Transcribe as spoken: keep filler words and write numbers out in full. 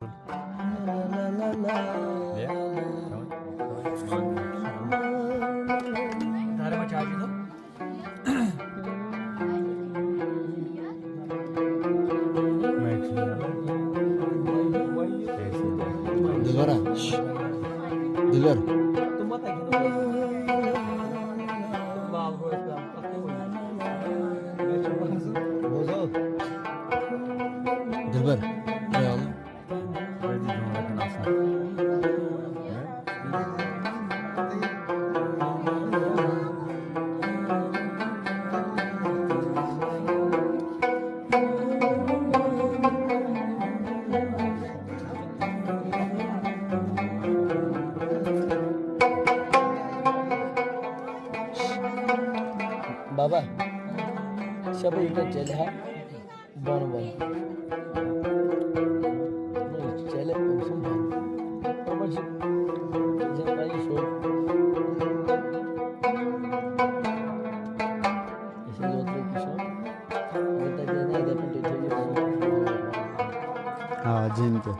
دلبرا، دلبر، دلبر، بابا، شبہ یہِ کَتہِ چلہِ ہا؟ بۄن بۄن۔ نہ، یہِ چلہِ أمۍ سُنٛد بۄن۔ یِمَن چھِ زَن پَنٕنۍ شوق۔ أسۍ ٲسۍ اوترٕ أکِس جایہِ۔ مےٚ تَتہِ ٲسۍ نہ دَپان، تُہۍ تھٲیِو۔ آ، جِن تہِ۔